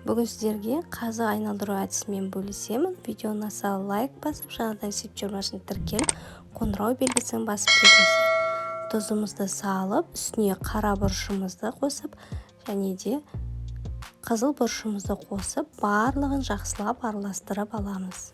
Бүгін сіздерге қазы айналдыру әдісімен бөлісемін. Видео ұнаса лайк басып, жаңадан рецепт тіркеліп, қоңырау белгісін басып кетіңіздер. Тұзымызды салып, үстіне қара бұрышымызды қосып, және де қызыл бұрышымызды қосып, барлығын жақсылап араластырып аламыз.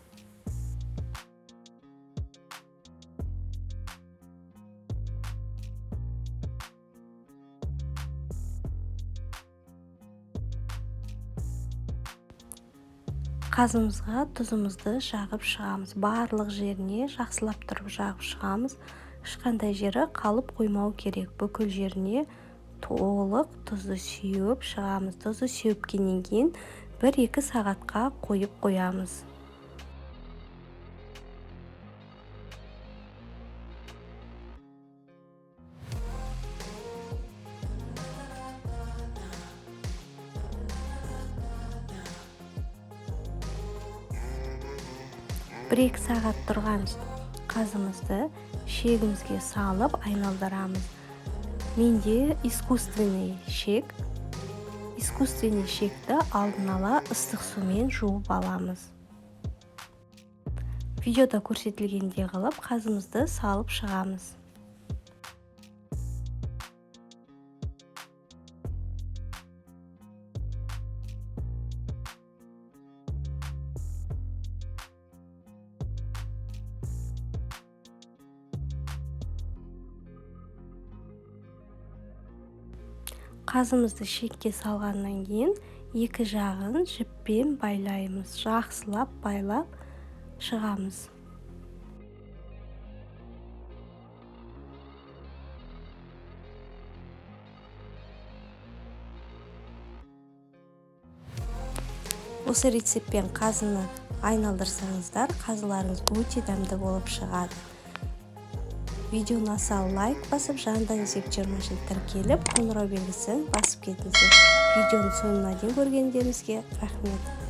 Қазымызға тұзымызды жағып шығамыз. Барлық жеріне жақсылап тұрып жағып шығамыз. Ешқандай жері қалып қоймау керек. Бүкіл жеріне толық тұзды сеуіп шығамыз. Тұзды сеуіпкеннен кейін 1-2 сағатқа қойып қоямыз. Бір-екі сағат тұрған қазымызды шегімізге салып айналдырамыз. Менде искусственный шек. Искусственный шекті алдын ала ыстық сумен жуып аламыз. Видеода көрсетілгендей қылып қазымызды салып шығамыз. Қазымызды шекке салғаннан кейін екі жағын жіппен байлаймыз. Жақсылап байлап шығамыз. Осы рецептпен қазыны айналдырсаңыздар, қазыларыңыз өте дәмді болып шығады. Видео ұнаса лайк басып, жаңадан рецепт тіркеліп, қоңырау белгісін басып кетіңіздер. Видеоның соңына дейін көргендеріңізге рахмет.